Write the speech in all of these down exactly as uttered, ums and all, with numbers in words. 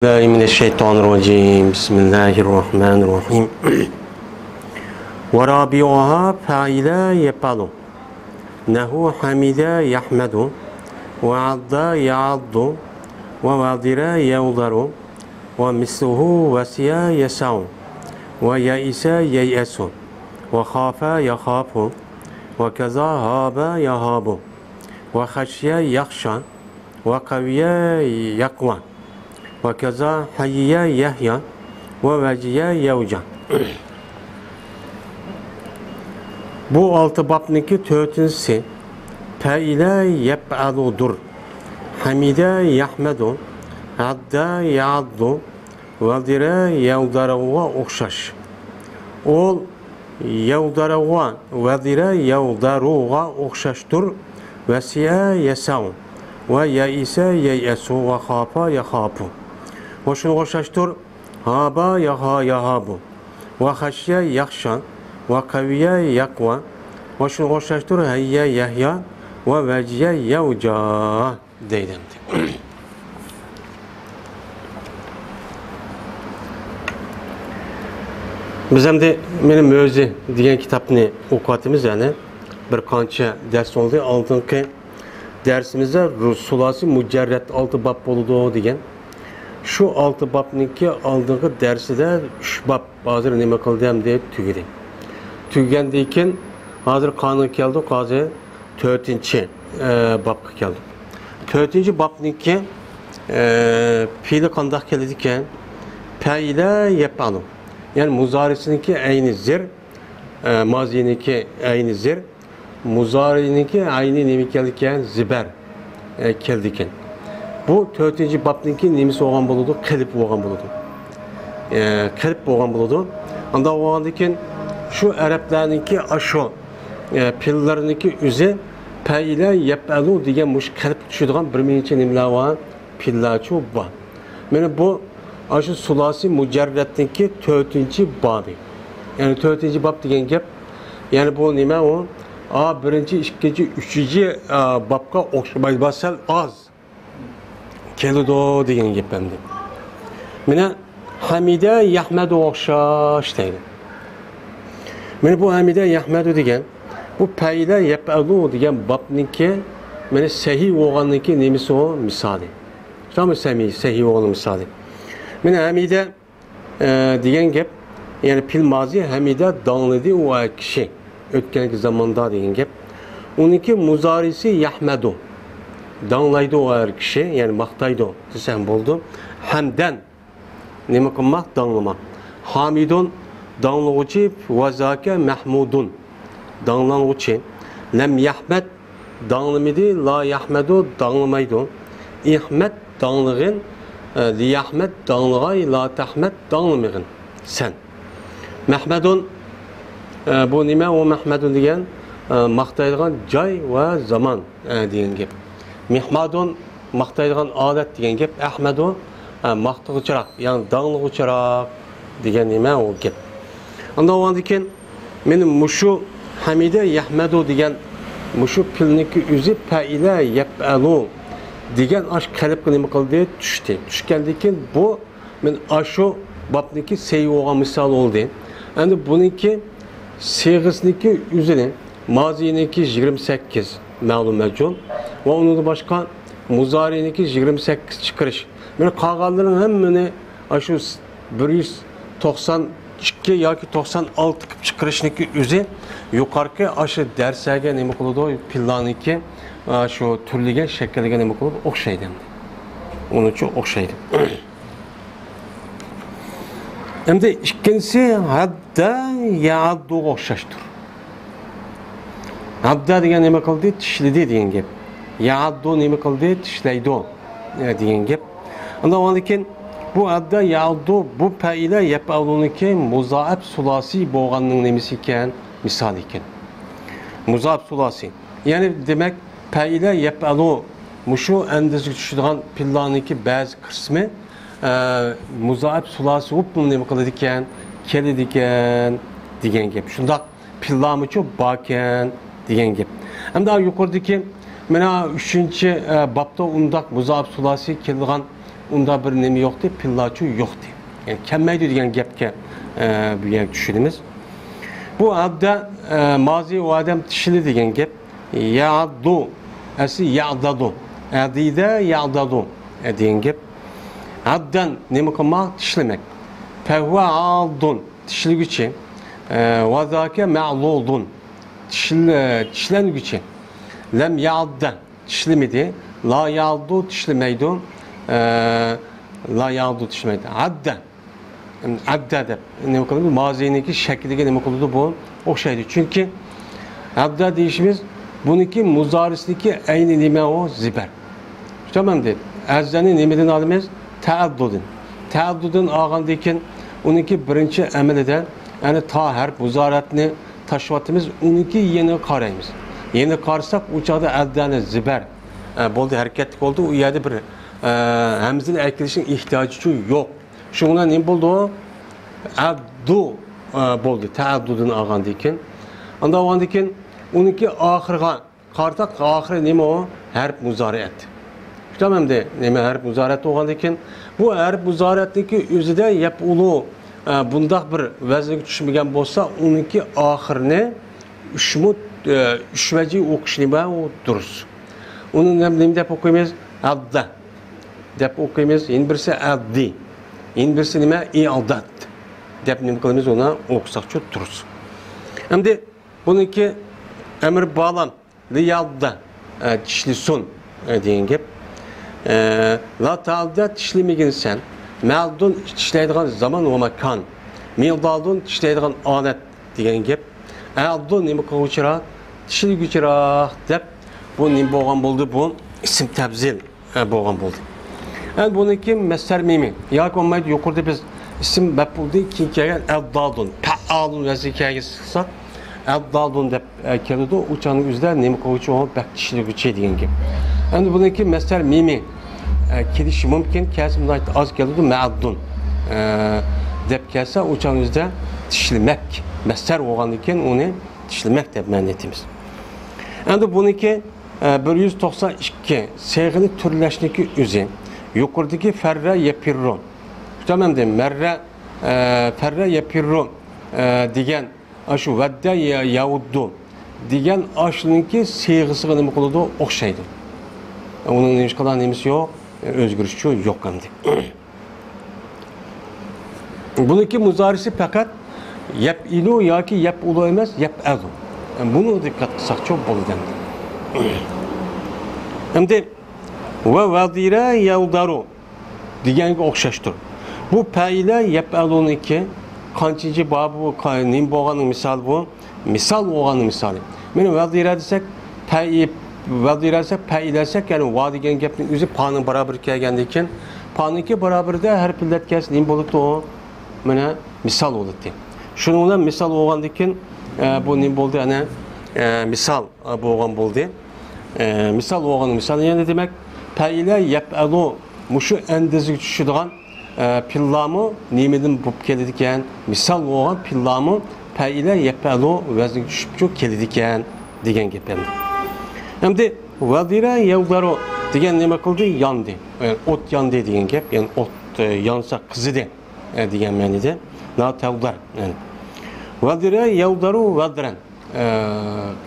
بالله من الشيطان الرجيم. بسم الله الرحمن الرحيم. ورابعها فعل يفعل. نحو حمد يحمد، وعض يعض، ووضر يوضر، ومثله وسع يسع، ويئس ييأس، وخاف يخاف، وكذا هاب يهاب، وخشي يخشى، وقوي يقوى، وكذا حيي يحيى، ووجي يوجى. بۇ ئالتە بابنىڭكى تۆتىنچىسى فەئىلە يەپئەلۇدۇر. ھەمىدە يەھمەدۇ، ھەددە يەئەددۇ، ۋەدىرە يەۋدەرۇغا ئوخشاش. ئۇ يەۋدەرۇغا، ۋەدىرە يەۋدەرۇغا ئوخشاشتۇر. ۋەسىئە يەسەئۇ، ۋە يەئىسە يەيئەسۇ، ۋە خافا يەخافۇ. ۋە شۇنىڭغا ئوخشاشتۇر. ھابا ياھا ياھابۇ، ۋە خەشيە يەخشا، ۋە قەۋىيە يەقۋا، ۋە شۇنىڭغا ئوخشاشتۇر. ھەييە يەھيا، ۋە ۋەجيە يەۋجا دەيدۇ ئەمدى. بىز ئەمدى مېنىڭ مۆزى دېگەن كىتابنى ئوقۇۋاتىمىز، يەنى بىر قانچە دەرس بولدى. ئالدىنقى دەرسىمىزدە رۇ-، سۇلاسى مۇجەررەت ئالتە باب بولىدۇ دېگەن. شۇ ئالتە بابنىڭكى ئالدىنقى دەرسىدە ئۈچ باب ھازىر نېمە قىلدى ئەمدى؟ تۈگىدى. تۈگىگەندىن كېيىن ھازىر قانىغا كەلدۇق، ھازىر تۆتىنچى، ئە، بابقا كەلدۇق. تۆتىنچى بابنىڭكى، ئە، پېئىلى قانداق كېلىدىكەن؟ پەئىلە يەپئەلۇ. يەنى مۇزارىسىنىڭكى ئەينى زىر، ئە، مازىنىڭكى ئەينى زىر، مۇزارىنىڭكى ئەينى نېمە كەلدىكەن؟ زىبەر، ئە، كەلدىكەن. بۇ تۆتىنچى بابنىڭكى نېمىسى بولغان بولىدۇ؟ قېلىپ بولغان بولىدۇ. ئە، قېلىپ بولغان بولىدۇ. ئانداق بولغاندىن كېيىن شۇ ئەرەبلەرنىڭكى ئاشۇ، ئە، پېئىللىرىنىڭكى ئۆزى پەئىلە يەپئەلۇ دېگەن مۇشۇ قېلىپقا چۈشىدىغان بىر نەچچە نېمىلەر بار. پېئىللەرچۇ بار. مانا بۇ ئاشۇ سۇلاسى مۇجەررەتنىڭكى تۆتىنچى بابى. يەنى تۆتىنچى باب دېگەن گەپ، يەنى بۇ نېمە ئۇ؟ ئا، بىرىنچى، ئىككىنچى، ئۈچىنچى، ئا، بابقا ئوخشىمايدۇ، سەل ئاز كېلىدۇ دېگەن گەپ ئەمدى. مانا ھەمىدە يەھمەدۇغا ئوخشاش دەيدۇ. مانا بۇ ھەمىدە يەھمەدۇ دېگەن، بۇ پەئىلە يەپئەلۇ دېگەن بابنىڭكى، مانا سەھىھ بولغاننىڭكى نېمىسى ئۇ؟ مىسالى. تامام سەمى-، سەھىھ بولغان مىسالى. مانا ھەمىدە، ئە، دېگەن گەپ، يەنى پېئىل مازى ھەمىدە داڭلىدى ئۇ ئەر كىشى. ئۆتكەنكى زاماندا دېگەن گەپ. ئۇنىڭكى مۇزارىسى يەھمەدۇ. داڭلايدۇ ئۇ ئەر كىشى، يەنى ماختايدۇ دېسەم بولىدۇ. ھەمدەن. نېمە قىلماق؟ داڭلىماق. ھامىدۇن، داڭلىغۇچى، ۋە زاكە مەھمۇدۇن، داڭلانغۇچى. لەم يەھمەد، داڭلىمىدى. لا يەھمەدۇ، داڭلىمايدۇ. ئىھمەد، داڭلىغىن. ئە، لىيەھمەد، داڭلىغاي. لا تەھمەد، داڭلىمىغىن سەن. مەھمەدۇن، ئە، بۇ نېمە؟ ئۇ مەھمەدۇن دېگەن، ئە، ماختايدىغان جاي ۋە زامان، ئە، دېگەن گەپ. مىھمادۇن، ماختايدىغان ئادەت دېگەن گەپ. ئەھمەدۇ، ھە، ماختىغۇچىراق، يەنى داڭلىغۇچىراق دېگەن نېمە ئۇ گەپ. ئاندىن ئۇنىڭدىن كېيىن مانا مۇشۇ ھەمىدە يەھمەدۇ دېگەن مۇشۇ پېئىلنىڭكى ئۆزى پەئىلە يەپئەلۇ دېگەن ئاشۇ قېلىپقا نېمە قىلدى؟ چۈشتى. چۈشكەندىن كېيىن بۇ مانا ئاشۇ بابنىڭكى سەھىھ بولغان مىسالى بولدى. ئەمدى بۇنىڭكى سىغىسىنىڭكى ئۆزىنى، مازىنىڭكى يىگىرمە سەككىز مەلۇم مەجھۇل ۋە ئۇنىڭدىن باشقا مۇزارىنىڭكى يىگىرمە سەككىز چىقىرىش. مانا قالغانلىرىنىڭ ھەممىنى ئاشۇ بىر يۈز توقسان ئىككى ياكى توقسان ئالتە قىلىپ چىقىرىشنىڭكى ئۆزى يۇقىرىقى ئاشۇ دەرسلەرگە نېمە قىلىدۇ؟ پېئىللارنىڭكى ئاشۇ تۈرلىگەن شەكىلگە نېمە قىلىدۇ؟ ئوخشايدۇ ئەمدى. ئۇنىڭ ئۈچۈن ئوخشايدۇ. ئەمدى ئىككىنچىسى ھەددە يەئەددۇغا ئوخشاشتۇر. ھەددە دېگەن نېمە قىلدى؟ چىشلىدى دېگەن گەپ. يەئەددۇ نېمە قىلدى؟ چىشلەيدۇ، ئە، دېگەن گەپ. ئاندىن ئاندىن كېيىن بۇ ھەددە يەئەددۇ، بۇ پەئىلە يەپئەلۇنىڭكى مۇزائەپ سۇلاسىي بولغاننىڭ نېمىسى ئىكەن؟ مىسالى ئىكەن. مۇزائەپ سۇلاسىي. يەنى دېمەك، پەئىلە يەپئەلۇ مۇشۇ ئەندىزىگە چۈشىدىغان پېئىللارنىڭكى بەزى قىسمى، ئە، مۇزائەپ سۇلاسىي بولۇپ نېمە قىلىدىكەن؟ كېلىدىكەن دېگەن گەپ. شۇنداق پېئىللارمۇچۇ باركەن دېگەن گەپ. ئەمدى يۇقىرىدىكى مانا ئۈچىنچى، ئە، بابتا ئۇنداق مۇزائەپ سۇلاسىي كېلىدىغان ئۇنداق بىر نېمە يوقتى، پىللاچۇ يوقتى. يەنى كەلمەيدۇ دېگەن گەپكە، ئە، بۇ يەردە چۈشىنىمىز. بۇ ئەددە، ئە، مازى ئۇ ئادەم تىشلىدى دېگەن گەپ. يەئددۇ، ئەسلى يەئدەدۇ. ئەدىدە يەئدەدۇ، ئە، دېگەن گەپ. ئەددەن نېمە قىلماق؟ تىشلىمەك. فەھۇۋە ئاددۇن، تىشلىگۈچى. ئە، ۋە زاكە مەئدۇدۇن، تىشل-، تىشلەنگۈچى. لەم يەئددە، تىشلىمىدى. لا يەئددۇ، تىشلىمەيدۇ. ئە، لا يەئددۇ، تىشلىمەيدۇ. ئەددە. ئەددە دەپ نېمە قىلىدۇ؟ مازىنىڭكى شەكلىگە نېمە قىلىدۇ؟ بۇ ئوخشايدۇ. چۈنكى ئەددە دېيىشىمىز بۇنىڭكى مۇزارىسىدىكى ئەينى نېمە ئۇ؟ زىبەر. تامام دېدى. ئەززەنى نېمىدىن ئالىمىز؟ تەئەددۇدىن. تەئەددۇدىن ئالغاندىن كېيىن ئۇنىڭكى بىرىنچى ئەمىلىدە، يەنى تا ھەرپ مۇزارەتنى تاشلىۋاتىمىز، ئۇنىڭكى يېنىغا قارايمىز. يېنىغا قارىساق، ئۇ چاغدا ئەددەنى زىبەر، ئە، بولدى، ھەرىكەتلىك بولدى. ئۇ يەردە بىر، ئە، ھەمزىنى ئەكېلىشنىڭ ئېھتىياجى يوق. شۇنىڭ بىلەن نېمە بولدى ئۇ؟ ئەددۇ، ئە، بولدى. تەئەددۇدىن ئالغاندىن كېيىن. ئاندىن ئالغاندىن كېيىن ئۇنىڭكى ئاخىرىغا قارىساق، ئاخىرى نېمە ئۇ؟ ھەرپ مۇزارىئەت. شۇنداق ئەمدى نېمە ھەرپ مۇزارىئەت بولغاندىن كېيىن، بۇ ھەرپ مۇزارىئەتنىڭكى ئۆزىدە يەپئۇلۇ، ئە، بۇنداق بىر ۋەزىنگە چۈشمىگەن بولسا، ئۇنىڭكى ئاخىرىنى ئۈچمۇ، ئە، ئۈچ ۋەجى ئوقۇش نېمە ئۇ دۇرۇس. ئۇنى نېمە، نېمە دەپ ئوقۇيمىز؟ ئەددە دەپ ئوقۇيمىز. يەنە بىرسى ئەددى. يەنە بىرسى نېمە؟ ئىئداد دەپ نېمە قىلىمىز؟ ئۇنى ئوقۇساقچۇ دۇرۇس. ئەمدى بۇنىڭكى ئەمر بالام، لىيەددە، ئە، تىشلىسۇن، ئە، دېگەن گەپ. ئە، لا تەئەددە، تىشلىمىگىن سەن. مەئدۇن، تىشلەيدىغان زامان ۋە ماكان. مىئدادۇن، تىشلەيدىغان ئالەت دېگەن گەپ. ئەئددۇ، نېمە قىلغۇچىراق؟ تىشلىگۈچىراق دەپ، بۇ نېمە بولغان بولدى؟ بۇ ئىسىم تەپزىل، ئە، بولغان بولدى. ئەمدى بۇنىڭكى مەسدەر مىمى ياكى بولمايدۇ، يۇقىرىدا بىز ئىسىم مەپئۇلدىن كېيىن كەلگەن ئەددادۇن، پەئالۇن ۋەزنىگە كەلگەن قىلساق، ئەددادۇن دەپ، ئە، كېلىدۇ. ئۇ چاغنىڭ ئۆزىدە نېمە قىلغۇچى؟ ئۇ بەك تىشلىگۈچى دېگەن گەپ. ئەمدى بۇنىڭكى مەسدەر مىمى، ئە، كېلىشى مۇمكىن، كەلسە ناھايىتى ئاز كېلىدۇ، مەئەددۇن، ئە، دەپ كەلسە، ئۇ چاغنىڭ ئۆزىدە تىشلىمەك، مەسدەر بولغاندىن كېيىن ئۇنى تىشلىمەك دەپ مەنىدە ئېيتىمىز. ئەمدى بۇنىڭكى، ئە، بىر يۈز توقسان ئىككى، سىيغىنى تۈرلەشنىڭكى ئۆزى يۇقىرىدىكى فەررە يەپىررۇ. تامام دېدىم. مەررە، ئە، فەررە يەپىررۇ، ئە، دېگەن، ئاشۇ ۋەددە يە-، يەۋۇددۇ دېگەن ئاشۇنىڭكى سىيغىسىغا نېمە قىلىدۇ؟ ئوخشايدۇ. ئۇنىڭ ھېچقانداق نېمىسى يوق، ئۆزگىرىشى يوق ئەمدى. بۇنىڭكى مۇزارىسى پەقەت يەپئىلۇ ياكى يەپئۇلۇ ئەمەس، يەپئەلۇ. بۇنى دىققەت قىلساقچۇ بولىدۇ ئەمدى. ئەمدى ۋە ۋەدىرە يەۋدەرۇ دېگەنگە ئوخشاشتۇر. بۇ پەئىلە يەپئەلۇنىڭكى قانچىنچى بابى بۇ، قا-، نېمە بولغاننىڭ مىسالى بۇ؟ مىسال بولغاننىڭ مىسالى. مانا ۋەدىرە دېسەك، پەئى-، ۋەدىرە دېسەك، پەئىلە دېسەك، يەنى ۋا دېگەن گەپنىڭ ئۆزى پانىڭ باراۋىرى كەلگەندىن كېيىن، پانىڭكى باراۋىرىدا ھەرپ ئىللەت كەلسە نېمە بولىدۇ؟ مانا مىسال بولىدۇ. شۇنىڭ بىلەن مىسال بولغاندىن كېيىن، ئە، بۇ نېمە بولدى؟ ئەنە، ئە، مىسال، ئە، بولغان بولدى. ئە، مىسال بولغان، مىسال يەنە دېمەك، پەئىلە يەپئەلۇ مۇشۇ ئەندىزىگە چۈشىدىغان، ئە، پىللامۇ نېمىدىن بولۇپ كېلىدىكەن؟ مىسال بولغان پىللامۇ پەئىلە يەپئەلۇ ۋەزنىگە چۈشۈپچۇ كېلىدىكەن دېگەن گەپ ئەمدى. ئەمدى ۋەدىرە يەۋدەرۇ دېگەن نېمە قىلدى؟ ياندى. ئە، ئوت ياندى دېگەن گەپ، يەنى ئوت، ئە، يانسا قىزىدى، ئە، دېگەن مەنىدە. لا تەۋدەر، يەنى. ۋەدىرە يەۋدەرۇ ۋەدرەن. ئە،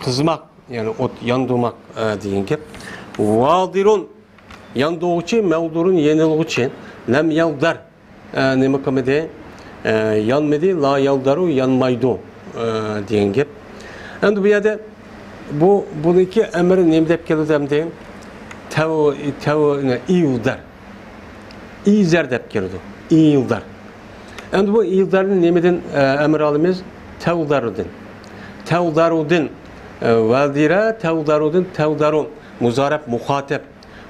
قىزماق، يەنى ئوت ياندۇرماق، ئە، دېگەن گەپ. ۋادىرۇن، ياندۇرغۇچى، مەۋدۇرۇن، يېنىلغۇچى. لەم يەۋدەر، ئە، نېمە قىلمىدى؟ ئە، يانمىدى. لا يەۋدەرۇ، يانمايدۇ، ئە، دېگەن گەپ. ئەمدى بۇ يەردە بۇ، بۇنىڭكى ئەمرى نېمە دەپ كېلىدۇ ئەمدى؟ تەۋ-، تەۋ-، نە، ئىۋدەر. ئىزەر دەپ كېلىدۇ. ئىلدار. ئەمدى بۇ ئىلدارنى نېمىدىن، ئە، ئەمر ئالىمىز؟ تەۋدارۇدىن. تەۋدارۇدىن، ئە، ۋەدىرە، تەۋدارۇدىن، تەۋدارۇ. مۇزارىب مۇخاتەب.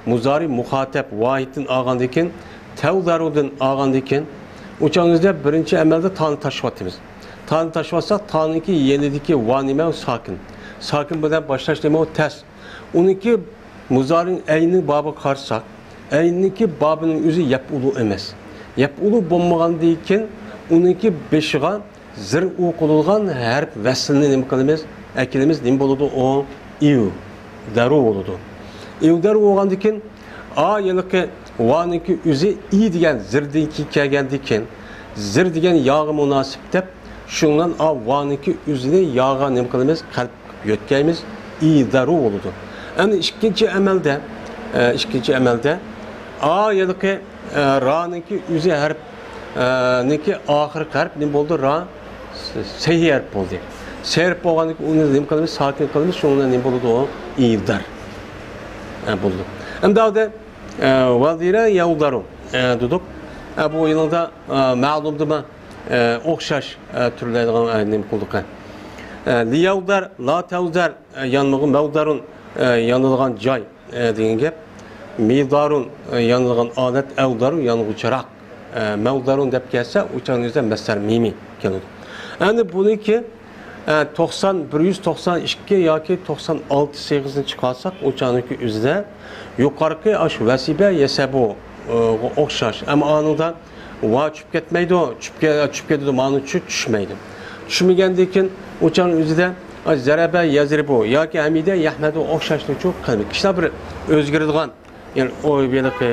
مۇزارى مۇخاتەب ۋاھىدتىن ئالغاندىن كېيىن، تەۋدارۇدىن ئالغاندىن كېيىن، ئۇ چاغىمىزدا بىرىنچى ئەمەلدە تانى تاشلىۋاتىمىز. تانى تاشلىۋاتساق، تانىنىڭكى يېنىدىكى ۋا نېمە؟ ساكىن. ساكىن بىلەن باشلاش نېمە؟ ئۇ تەس. ئۇنىڭكى مۇزارىنىڭ ئەينى بابىغا قارىساق، ئەينىنىڭكى بابىنىڭ ئۆزى يەپئۇلۇ ئەمەس. يەپئۇلۇ بولمىغاندىن كېيىن، ئۇنىڭكى بېشىغا زىر ئۇ قىلىدىغان ھەرپ ۋەسلىنى نېمە قىلىمىز؟ ئەكېلىمىز. نېمە بولىدۇ ئۇ؟ ئىۋدارۇ بولىدۇ. ئىۋدارۇ بولغاندىن كېيىن، ئا، ھېلىقى ۋانىڭكى ئۆزى ئى دېگەن زىردىنكى كەلگەندىكىن، زىر دېگەن ياغا مۇناسىپ دەپ، شۇنىڭ بىلەن ئا ۋانىڭكى ئۆزىنى ياغا نېمە قىلىمىز؟ قەلب قىلىپ يۆتكەيمىز، ئىدارۇ بولىدۇ. ئەمدى ئىككىنچى ئەمەلدە، ئە، ئىككىنچى ئەمەلدە ئا ھېلىقى، ئە، رانىڭكى ئۆزى ھەرپ، ئە، نىڭكى ئاخىرقى ھەرپ نېمە بولدى؟ را، سېھىي ھەرپ بولدى. سېھىي ھەرپ بولغاندىكىن ئۇنى نېمە قىلىمىز؟ ساكىن قىلىمىز، شۇنىڭ بىلەن نېمە بولىدۇ؟ ئۇ ئىدار، ئە، بولىدۇ. ئەمدى ئۇ يەردە، ئە، ۋەدىرە يەۋدارۇ، ئە، دېدۇق. ئە، بۇ يىلىڭدا، ئە، مەلۇمدىمۇ؟ ئە، ئوخشاش، ئە، تۈرلەيدىغان، ئە، نېمە قىلدۇق، ئە. ئە، لىيەۋدار، لا تەۋدار، ئە، يانمىغۇ، مەۋدارۇن، ئە، يانىدىغان جاي، ئە، دېگەن گەپ. مىدارۇن، ئە، يانىدىغان ئادەت، ئەۋدارۇن، يانغۇچىراق. ئە، مەۋدارۇن دەپ كەلسە، ئۇ چاغنىڭ ئۆزىدە مەسدەر مىمى كېلىدۇ. ئەمدى بۇنىڭكى، ئە، توقسان، بىر يۈز توقسان ئىككى ياكى توقسان ئالتە سىيغىسىنى چىقارساق، ئۇ چاغنىڭكى ئۆزىدە يۇقارقى ئاشۇ ۋەسىبە يەسەبۇ، ئە، ئوخشاش. ئەمما ئانىڭدا ۋا چۈشۈپ كەتمەيدۇ، چۈشۈپ كە-، چۈشۈپ كېتىدۇ، مانا چۈ-، چۈشمەيدۇ. چۈشمىگەندىن كېيىن ئۇ چاغنىڭ ئۆزىدە، ئە، زەرەبە يەزرىبۇ ياكى ھەمىدە يەھمەدۇ ئوخشاشلىقچۇ قىلىمىز. ئىشلار بىر ئۆزگىرىدىغان، يەنى ئۇ ھېلىقى،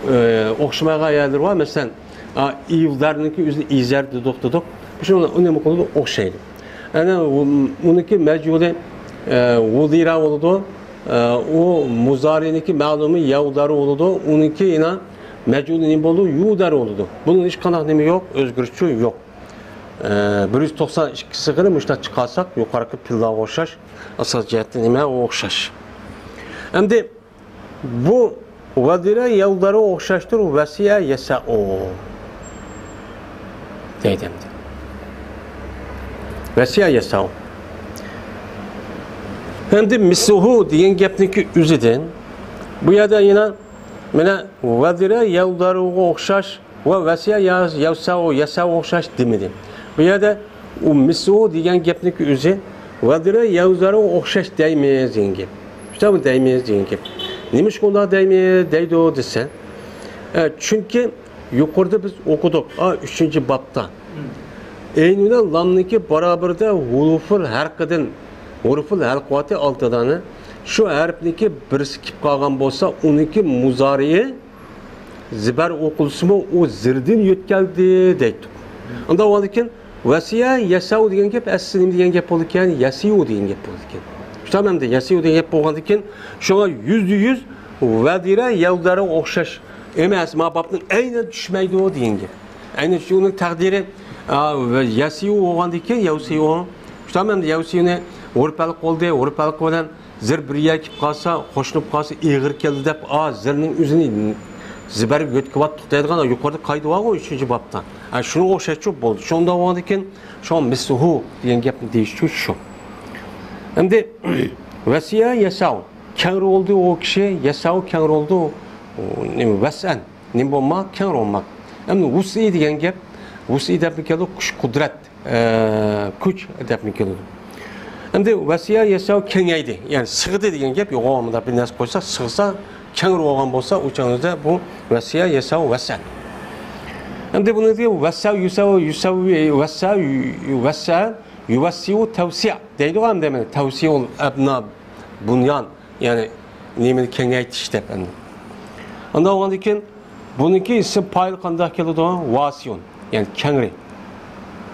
ئە، ئوخشىمايدىغان يەرلىرى بار. مەسىلەن، ئا، ئىۋدارنىڭكى ئۆزىنى ئىزەر دېدۇق، دېدۇق. شۇنىڭ بىلەن ئۇ نېمە قىلىدۇ؟ ئوخشايدۇ. ئەنە ئۇ، ئۇنىڭكى مەجھۇلى، ئە، ۋۇدىرا بولىدۇ. ئە، ئۇ مۇزارىنىڭكى مەلۇمى يەۋدارۇ بولىدۇ. ئۇنىڭكى يەنە مەجھۇلى نېمە بولىدۇ؟ يۇدار بولىدۇ. بۇنىڭ ھېچقانداق نېمە يوق، ئۆزگىرىشى يوق. ئە، بىر يۈز توقسان ئىككى سىغىنى مۇشۇنداق چىقارساق، يۇقىرىقى پىللارغا ئوخشاش، ئاساس جەھەتتىن نېمە ئوخشاش. ئەمدى بۇ ۋەدىرە يەۋدارۇ ئوخشاشتۇر، ۋەسىئە يەسەئۇ دەيدۇ ئەمدى. ۋەسىئە يەسەئۇ. ئەمدى مىسلۇھۇ دېگەن گەپنىڭكى ئۆزىدىن بۇ يەردە يەنە مانا ۋەدىرە يەۋدارۇغا ئوخشاش ۋە ۋەسىيە يا-، يەۋسەۋۇ، يەسەۋۇ ئوخشاش دېمىدى. بۇ يەردە ئۇ مىسلۇھۇ دېگەن گەپنىڭكى ئۆزى ۋەدىرە يەۋدارۇغا ئوخشاش دەيمىز دېگەن گەپ. شۇنداقمۇ دەيمىز دېگەن گەپ. نېمىشقا ئۇنداق دەيمىز، دەيدۇ دېسە، ئە، چۈنكى يۇقىرىدا بىز ئوقۇدۇق، ئا، ئۈچىنچى بابتا. ئەينى بىلەن لامنىڭكى بارابىرىدە ھۇرۇفۇل ھەلقىدىن، ھۇرۇفۇل ھەلقىۋاتى ئالتە دانە. شۇ ھەرپنىڭكى بىرسى كېلىپ قالغان بولسا، ئۇنىڭكى مۇزارىئى زىبەر ئوقۇلسىمۇ، ئۇ زىردىن يۆتكەلدى دەيتتۇق. ئۇنداق بولغاندىكىن، ۋەسىيە يەسەۋ دېگەن گەپ ئەسلى نېمە دېگەن گەپ بولىدىكەن؟ يەسىيۇ دېگەن گەپ بولىدىكەن. شۇنداق ئەمدى يەسىيۇ دېگەن گەپ بولغاندىكىن، شۇڭا يۈزدە يۈز ۋەدىرە يەۋدارغا ئوخشاش ئەمەس، ما بابتىن ئەينەن چۈشمەيدۇ دېگەن گەپ. ئەينى شۇنىڭ تەقدىرى، ئا، ۋە يەسىيۇ بولغاندىكىن يەۋسىيۇ. شۇنداق ئەمدى يەۋسىيۇنى ئۇرۇپ ھەلقە بولدى، ئۇرۇپ ھەلقە بىلەن زىر بىر يەرگە كېلىپ قالسا، قوشۇلۇپ قالسا، ئېغىر كەلدى دەپ، ئا، زىرنىڭ ئۆزىنى زىبەرگە يۆتكىۋاتتۇق دەيدىغان يۇقىرىدا قايدا بارغۇ ئۈچىنچى بابتا. ھە، شۇنىڭغا ئوخشاش چۈشۈپ بولدى. شۇنداق بولغاندىكىن، شۇڭا مىسلۇھۇ دېگەن گەپنى دېيىش ئۈچۈن شۇ. ئەمدى ۋەسىيە يەسەۋ. كەڭرى بولدى ئۇ كىشى، يەسەۋ كەڭرى بولدى ئۇ، نېمە، ۋەسئەن. نېمە بولما؟ كەڭرى بولماق. ئەمدى ۋۇسئى دېگەن گەپ، ۋۇسئى دەپمۇ كېلىدۇ، كۈچ، قۇدرەت. ئە، كۈچ دەپمۇ كېلىدۇ. ئەمدى ۋەسىيە يەسەۋ كېڭەيدى، يەنى سىغدى دېگەن گەپ يوق. مۇنداق بىر نەرسە قويسا، سىغسا، كەڭرى بولغان بولسا، ئۇ چاغدا بۇ ۋەسىيە يەسەۋ ۋەسەن. ئەمدى بۇنى دېگەن ۋەسەۋ، يۈسەۋ، يۈسەۋ، ۋەسەۋ، ۋەسەۋ، يۇۋەسسىۋ، تەۋسىيە دەيدىغۇ ئەمدى، مەنە، تەۋسىيۇل ئەبنا بۇنيان. يەنى نېمىنى كېڭەيتىش دەپ ئەمدى. ئانداق بولغاندىن كېيىن بۇنىڭكى ئىسىم پائىل قانداق كېلىدۇ؟ ۋاسىئۇن، يەنى كەڭرى.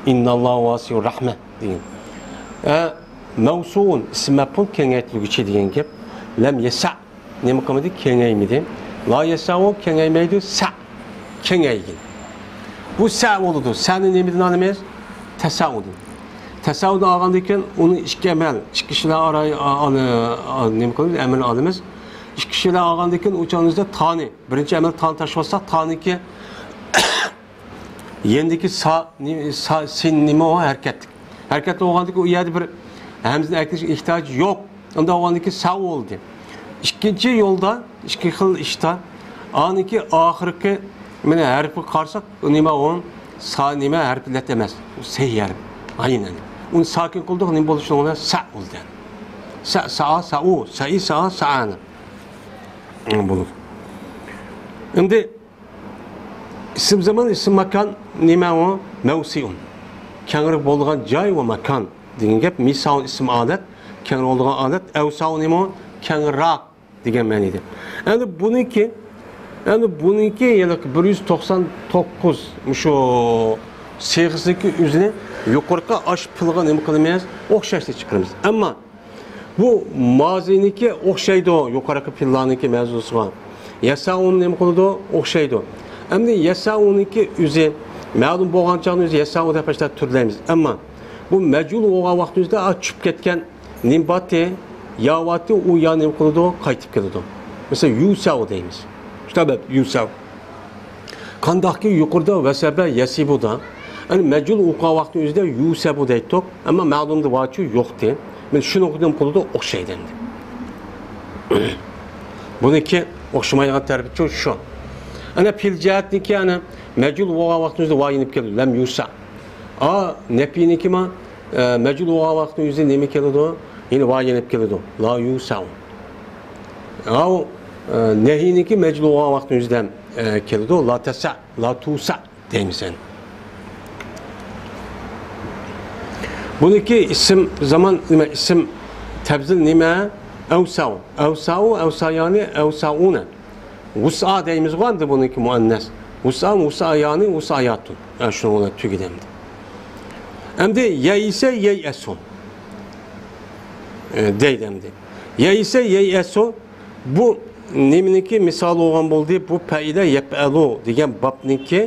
ئىنناللاھۇ ۋاسىئۇر رەھمە دېگەن. ئە، مەۋسۇئۇن، ئىسىم مەپئۇل كېڭەيتىلگۈچى دېگەن گەپ. لەم يەسەئ، نېمە قىلمىدى؟ كېڭەيمىدى. لا يەسەئۇ، كېڭەيمەيدۇ. سەئ، كېڭەيگىن. بۇ سەئ بولىدۇ. سەئنى نېمىدىن ئالىمىز؟ تەسەئۇدىن. تەسەئۇدىن ئالغاندىن كېيىن ئۇنى ئىككى ئەمەل، ئىككى ئىشلار ئارا-، ئا-، ئا-، نېمە قىلىمىز؟ ئەمەل ئالىمىز. ئىككى ئىشلار ئالغاندىن كېيىن ئۇ چاغنىڭىزدا تانى، بىرىنچى ئەمەل تانى تاشلىۋالساق، تانىكى يېنىدىكى سا، نېمە، سا، سىن نېمە ئۇ؟ ھەرىكەتلىك. ھەرىكەتلىك بولغاندىن كېيىن ئۇ يەردە بىر ھەمزىنى ئەكىرىش ئېھتىياجى يوق. ئۇنداق بولغاندىن كېيىن سەئۇ بولدى. ئىككىنچى يولدا، ئىككى خىل ئىشتا، ئانىڭكى ئاخىرقى، مانا، ھەرپىگە قارىساق، ئۇ نېمە ئۇ؟ سا نېمە ھەرپى لەت ئەمەس. ئۇ سەي ھەرپ. ئاينەن. ئۇنى ساكىن قىلدۇق، نېمە بولدى شۇنىڭ بىلەن؟ سەئ بولدى. سەئ، سائا، سەئۇ، سەئى، سائا، سەئانى. بولىدۇ. ئەمدى ئىسىم زامان، ئىسىم ماكان نېمە ئۇ؟ مەۋسىئۇن. كەڭرى بولىدىغان جاي ۋە ماكان دېگەن گەپ. مىساۋۇن ئىسىم ئادەت، كەڭرى بولىدىغان ئادەت. ئەۋساۋۇن نېمە ئۇ؟ كەڭرىراق دېگەن مەنىدە. ئەمدى بۇنىڭكى ئەمدى بۇنىڭكى ھېلىقى بىر يۈز توقسان توققۇز مۇشۇ سىيغىسىدىكى ئۆزىنى يۇقىرىقى ئاش پىلغا نېمە قىلىمىز؟ ئوخشاشنى چىقىرىمىز. ئەمما بۇ مازىنىڭكى ئوخشايدۇ يۇقىرىقى پىللارنىڭكى مەۋزۇسىغا. يەسەئۇنى نېمە قىلىدۇ؟ ئوخشايدۇ. ئەمدى يەسەئۇنىڭكى ئۆزى مەلۇم بولغان چاغدا ئۆزى يەسەئۇ دەپ باشلاپ تۈرلەيمىز. ئەمما بۇ مەجھۇل بولغان ۋاقتىمىزدا چۈشۈپ كەتكەن نېمە بارتى، يا بارتى، ئۇ يا نېمە قىلىدۇ؟ قايتىپ كېلىدۇ. مەسىلەن، يۇسەئۇ دەيمىز. شۇنداق بەپ، يۇسەئۇ. قانداقكى يۇقىرىدا ۋەسەبە يەسىبۇدا، يەنى مەجھۇل ئوقۇغان ۋاقتىنىڭ ئۆزىدە يۇسەبۇ دەيتتۇق، ئەمما مەلۇمدا ۋاچۇ يوقتى. مانا شۇنىڭغا نېمە قىلىدۇ؟ ئوخشايدۇ ئەمدى. بۇنىڭكى ئوخشىمايدىغان تەرىپى شۇ. ئەنە پېئىل جەھەتنىڭكى، ئەنە مەجھۇل بولغان ۋاقتىمىزدا ۋا يېنىپ كېلىدۇ، لەم يۇسا. ئا، نەپىنىڭكى ما، ئە، مەجھۇل بولغان ۋاقتىنىڭ ئۆزىدە نېمە كېلىدۇ؟ يەنە ۋا يېنىپ كېلىدۇ، لا يۇسا. ئاۋۇ، ئە، نەھىنىڭكى مەجھۇل بولغان ۋاقتىنىڭ ئۆزىدە، ئە، كېلىدۇ، لا تەسە، لا تۇسا دەيمىسەن. بۇنىڭكى ئىسىم زامان نېمە؟ ئىسىم تەبزىل نېمە؟ ئەۋساۋ. ئەۋساۋ، ئەۋسايانى، ئەۋساۋۇنە. ۋۇسئا دەيمىزغۇ ئەمدى بۇنىڭكى مۇئەننەس. ۋۇسئا، ۋۇسئايانى، ۋۇسئاياتۇن. ئە، شۇنىڭ بىلەن تۈگىدى ئەمدى. ئەمدى يەئىسە، يەيئەسۇ. ئە، دەيدۇ ئەمدى. يەئىسە، يەيئەسۇ. بۇ نېمىنىڭكى مىسالى بولغان بولدى؟ بۇ پەئىلە يەپئەلۇ دېگەن بابنىڭكى،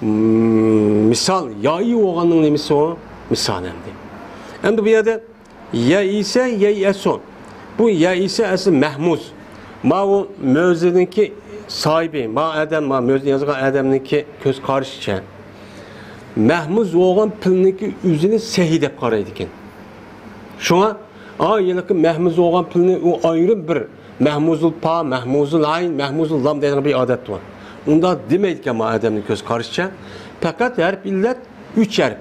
مم، مىسال، يائى بولغاننىڭ نېمىسى ئۇ؟ مىسالى ئەمدى. ئەمدى بۇ يەردە يەئىسە، يەيئەسۇ. بۇ يەئىسە ئەسلى مەھمۇز. ماۋۇ مۆزىنىڭكى ساھىبى، ما ئادەم، ما مۆزىنى يازغان ئادەمنىڭكى كۆز قارىشىچە، مەھمۇز بولغان پىلنىڭكى ئۆزىنى سەھىي دەپ قارايدىكەن. شۇڭا، ئا، ھېلىقى مەھمۇز بولغان پىلنى ئۇ ئايرىم بىر مەھمۇزۇل پا، مەھمۇزۇل ئاين، مەھمۇزۇل لام دەيدىغان بىر ئادەت بار. ئۇنداق دېمەيدىكەن ما ئادەمنىڭ كۆز قارىشىچە. پەقەت ھەرپ ئىللەت ئۈچ ھەرپ.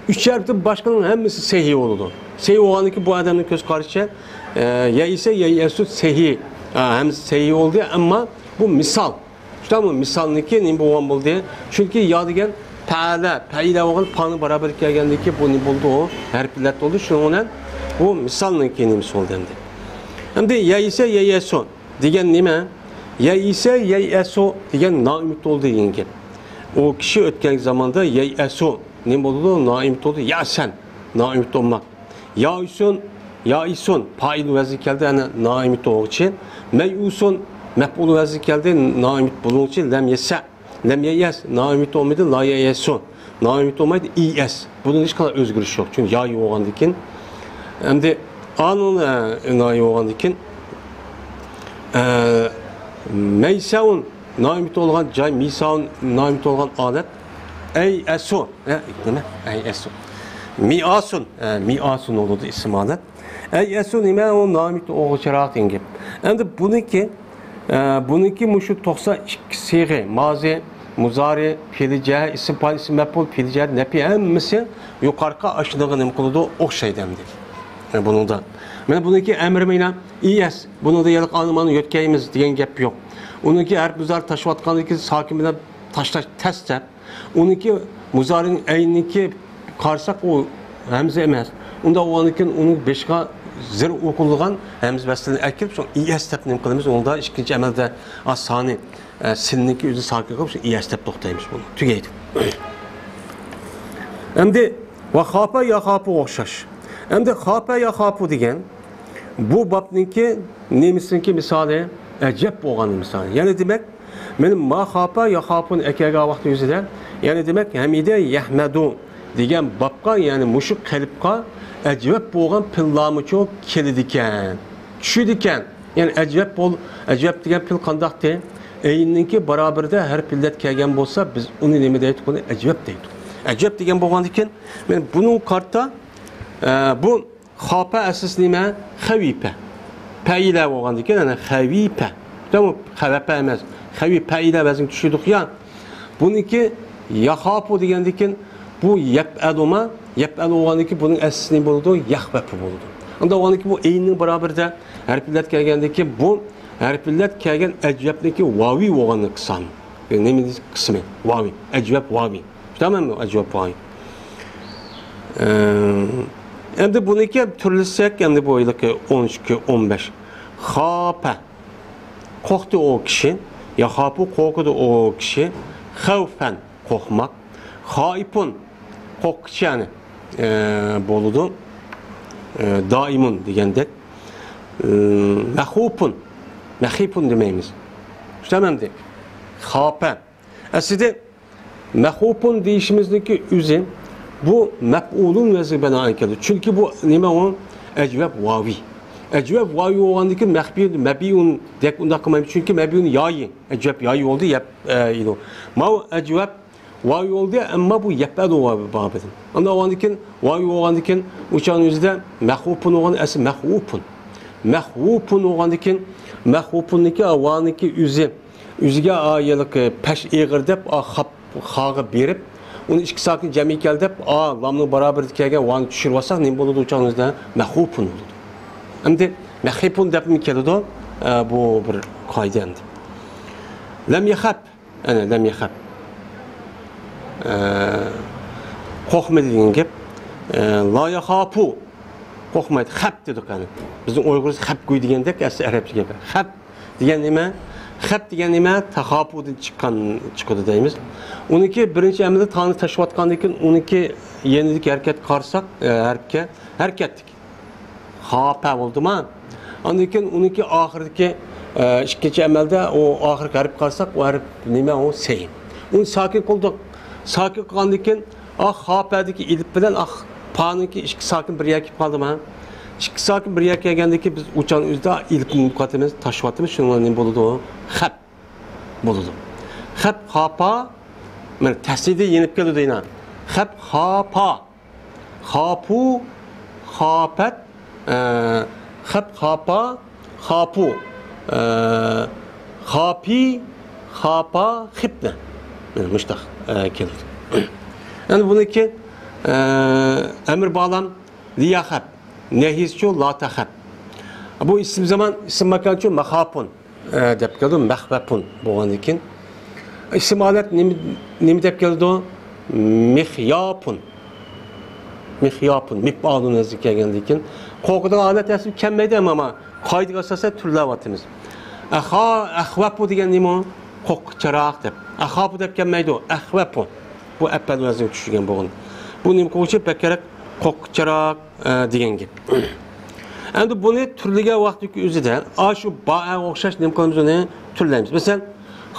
ئۈچ ھەرپتىن باشقىنىڭ ھەممىسى سەھىي بولىدۇ. سەھىي بولغاندىكىن بۇ ئادەمنىڭ كۆز قارىشىچە، ئە، يەئىسە، يەيئەسۇ سەھىي. ئا، ھەممىسى سەھىي بولدى، ئەمما بۇ مىسال. شۇنداقمۇ؟ مىسالنىڭكى نېمە بولغان بولدى؟ چۈنكى يا دېگەن پەئەلە، پەئىلە بولغان پانىڭ باراۋىرىگە كەلگەندىن كېيىن بۇ نېمە بولدى؟ ئۇ ھەرپ ئىللەت بولدى. شۇنىڭ بىلەن بۇ مىسالنىڭكى نېمىسى بولدى ئەمدى. ئەمدى يەئىسە، يەيئەسۇ دېگەن نېمە؟ يەئىسە، يەيئەسۇ دېگەن نائۈمىد بولدى دېگەن گەپ. ئۇ كىشى ئۆتكەن زاماندا يەيئەسۇ نېمە بولىدۇ؟ نائۈمىد بولدى. يەئسەن، نائۈمىد بولماق. يائىسۇن، يائىسۇن، پائىل ۋەزنى كەلدى، ئەنە نائۈمىد بولغۇچى. مەيئۇسۇن، مەپئۇل ۋەزنى كەلدى، نائۈمىد بولغۇچى. لەم يەسە، لەم يەيئەس، نائۈمىد بولمىدى، لا يەيئەسۇ. نائۈمىد بولمايدۇ، ئىئەس. بۇنىڭ ھېچقانداق ئۆزگىرىش يوق. چۈنكى يايى بولغاندىن كېيىن. ئەمدى ئانۇن، ئە، نايى بولغاندىن كېيىن، ئە، مەيسەئۇن، نائۈمىد بولغان جاي، مىساۋۇن، نائۈمىد بولغان ئادەت. ئەي ئەسۇ، ئە، نېمە؟ ئەي ئەسۇ. مىئاسۇن، ئە، مىئاسۇن بولىدۇ ئىسىم ئادەت. ئەي ئەسۇ نېمە؟ ئۇ نائۈمىد بولغۇچىراق دېگەن گەپ. ئەمدى بۇنىڭكى، ئە، بۇنىڭكى مۇشۇ توقسان ئىككى سىيغە، مازى، مۇزارى، پېئلى جەھەت، ئىسىم پائىل، ئىسىم مەپئۇل، پېئلى جەھەت، نەپى ھەممىسى يۇقىرىقى ئاشۇنىڭغا نېمە قىلىدۇ؟ ئوخشايدۇ ئەمدى. ئە، بۇنىڭدا. مانا بۇنىڭكى ئەمرى مانا ئىئەس. بۇنىڭدا يەنە ئانىمانى يۆتكەيمىز دېگەن گەپ يوق. ئۇنىڭكى ھەرپ مۇزارى تاشلاۋاتقاندىكى ساكىن بىلەن تاشلاش تەس دەپ. ئۇنىڭكى مۇزارىنىڭ ئەينىنىڭكى قارىساق، ئۇ ھەمزە ئەمەس. ئۇنداق بولغاندىكىن ئۇنىڭ بېشىغا زېر ئوقۇلغان ھەمزە ۋەسلىنى ئەكىرىپ، شۇ ئىئەس دەپ نېمە قىلىمىز؟ ئۇنىڭدا ئىككىنچى ئەمەلدە ئا سانى، ئە، سىننىڭكى ئۆزىنى ساكىن قىلىپ، شۇ ئىئەس دەپ توختايمىز بۇنى. تۈگەيدۇ. ئەمدى ۋە خاپە يا خاپۇغا ئوخشاش. ئەمدى خاپە يا خاپۇ دېگەن بۇ بابنىڭكى نېمىسىنىڭكى مىسالى؟ ئەجەب بولغان مىسالى. يەنى دېمەك، مانا ما خاپە يا خاپۇنى ئەكەلگەن ۋاقتى يۈزىدە، يەنى دېمەك، ھەمىدە يەھمەدۇ دېگەن بابقا، يەنى مۇشۇ قېلىپقا ئەجەب بولغان پىللارمۇچۇ كېلىدىكەن، چۈشىدىكەن. يەنى ئەجەب بول، ئەجەب دېگەن پىل قانداقتى؟ ئەيننىڭكى باراۋىرىدە ھەرپ ئىللەت كەلگەن بولسا، بىز ئۇنى نېمە دەيتتۇق؟ ئۇنى ئەجەب دەيتتۇق. ئەجەب دېگەن بولغاندىكىن، مانا بۇنىڭ قارىتا، ئە، بۇ خاپە ئەسلىسى نېمە؟ خەۋىپە. پەئىلە بولغاندىكىن، يەنى خەۋىپە. تامام، خەۋەپە ئەمەس. خەۋى پەئىلە ۋەزنى چۈشىدۇق يا. بۇنىڭكى ياخاپۇ دېگەندىكىن، بۇ يەپئەلۇما، يەپئەلۇ بولغاندىكىن بۇنىڭ ئەسلىسى نېمە بولىدۇ؟ يەخۋەپۇ بولىدۇ. ئۇنداق بولغاندىكىن بۇ ئەيننىڭ باراۋىرىدە ھەرپ ئىللەت كەلگەندىكىن، بۇ ھەرپ ئىللەت كەلگەن ئەجۋەپنىڭكى ۋاۋى بولغان قىسمى. نېمە قىسمى؟ ۋاۋى. ئەجۋەپ ۋاۋى. تاماممۇ؟ ئەجۋەپ ۋاۋى. ئە، ئەمدى بۇنىڭكى تۈرلىسەك، ئەمدى بۇ ھېلىقى ئون ئىككى، ئون بەش. خاپە. قورقتى ئۇ كىشى. ياخاپۇ، قورقىدۇ ئۇ كىشى. خەۋفەن، قورقماق. خائىپۇن، قورققۇچى يەنى، ئە، بولىدۇ. ئە، دائىمۇن دېگەندەك. ئە، مەخۇپۇن، مەخىپۇن دېمەيمىز. شۇنداقمۇ ئەمدى؟ خاپە. ئەسلىدە مەخۇپۇن دېيىشىمىزنىڭكى ئۆزى بۇ مەپئۇلۇن ۋەزنىگە بىنائەن كېلىدۇ. چۈنكى بۇ نېمە ئۇ؟ ئەجۋەب ۋاۋى. ئەجۋەب ۋاۋى بولغاندىن كېيىن مەخپىيۇن، مەبىئۇن دەپ ئۇنداق قىلمايمىز. چۈنكى مەبىئۇن يايى. ئەجۋەب يايى بولدى، يەپ، ئە، ئىدۇ. ماۋۇ ئەجۋەب ۋاۋى بولدى، ئەمما بۇ يەپئەلۇ ۋاۋى بابىدىن. ئاندىن ئاۋۋالدىن كېيىن ۋاۋى بولغاندىن كېيىن ئۇ چاغنىڭ ئۆزىدە مەخۇپۇن بولغان ئەسلى مەخۇپۇن. مەخۇپۇن بولغاندىن كېيىن مەخۇپۇننىڭكى ۋانىڭكى ئۆزى ئۆزىگە ئا، ھېلىقى پەش ئېغىر دەپ، ئا، خاپ، خاغا بېرىپ، ئۇنى ئىككى ساكىن جەمئىي كەل دەپ، ئا، لامنىڭ باراۋىرىدە كەلگەن ۋانى چۈشۈرۈۋالساق، نېمە بولىدۇ؟ ئۇ چاغنىڭ ئۆزىدە مەخۇپۇن بولىدۇ. ئەمدى مەخىپۇن دەپمۇ كېلىدۇ، ئە، بۇ بىر قائىدە ئەمدى. لەم يەخەپ، ئەنە، لەم يەخەپ. ئە، قورقمىدى دېگەن گەپ. ئە، لا يەخاپۇ. قورقمايدۇ. خەپ دېدۇق، يەنى. بىزنىڭ ئۇيغۇرچە خەپ گۇي دېگەندەك، ئەسلى ئەرەبچە گەپ. خەپ دېگەن نېمە؟ خەپ دېگەن نېمە؟ تەخاپۇدىن چىققان، چىقىدۇ دەيمىز. ئۇنىڭكى بىرىنچى ئەمەلدە تانى تاشلىۋاتقاندىن كېيىن، ئۇنىڭكى يېنىدىكى ھەرىكەتكە قارىساق، ئە، ھەرپكە، ھەرىكەتتىكى. خاپە بولدىما؟ ئاندىن كېيىن ئۇنىڭكى ئاخىرىدىكى، ئە، ئىككىنچى ئەمەلدە ئۇ ئاخىرقى ھەرپكە قارىساق، ئۇ ھەرپ نېمە؟ ئۇ سەين. ئۇنى ساكىن قىلدۇق. ساكىن قىلغاندىن كېيىن، ئا، خاپەدىكى ئېلىپ بىلەن، ئا، پانىڭكى ئىككى ساكىن بىر يەرگە كېلىپ قالدىما؟ ئىككى ساكىن بىر يەرگە كەلگەندىن كېيىن بىز ئۇچان ئۆزىدە ئېلىپنى قاتىمىز، تاشلىۋاتىمىز، شۇنىڭ بىلەن نېمە بولىدۇ؟ خەپ بولىدۇ. خەپ، خاپا، مانا تەسلىدە يېنىپ كېلىدۇ يەنە. خەپ، خاپا، خاپۇ، خاپەت، ئە، خەپ، خاپا، خاپۇ، ئە، خاپى، خاپا، خىپنە. مانا مۇشتاق، ئە، كېلىدۇ. يەنى بۇنىڭكى، ئە، ئەمر بالام، لىياخەپ، نەھىيسىچۇ، لاتەخەپ. بۇ ئىسىم زامان، ئىسىم ماكانچۇ، مەخاپۇن. ئە، دەپ كېلىدۇ، مەخۋەپۇن بولغاندىن كېيىن. ئىسىم ھالەت نېمە، نېمە دەپ كېلىدۇ؟ مىخياپۇن. مىخياپۇن، مىپئالۇن ۋەزنىگە كەلگەندىن كېيىن. قورقىدىغان ھالەت ئەسلى كەلمەيدۇ، ئەمما، ئەمما قائىدىگە ئاساسەن تۈرلەۋاتىمىز. ئەخا، ئەخۋەپۇ دېگەن نېمە ئۇ؟ قورققۇچىراق دەپ. ئەخاپۇ دەپ كەلمەيدۇ، ئەخۋەپۇ. بۇ ئەپئەل ۋەزنىگە چۈشۈرگەن بولغان. بۇ نېمە قىلغۇچى؟ بەكرەك قورققۇچىراق، ئە، دېگەن گەپ. ئەمدى بۇنى تۈرلىگەن ۋاقىتتىكى ئۆزىدە، ئاشۇ بائەگە ئوخشاش نېمە قىلىمىز ئۇنى؟ تۈرلەيمىز. مەسىلەن،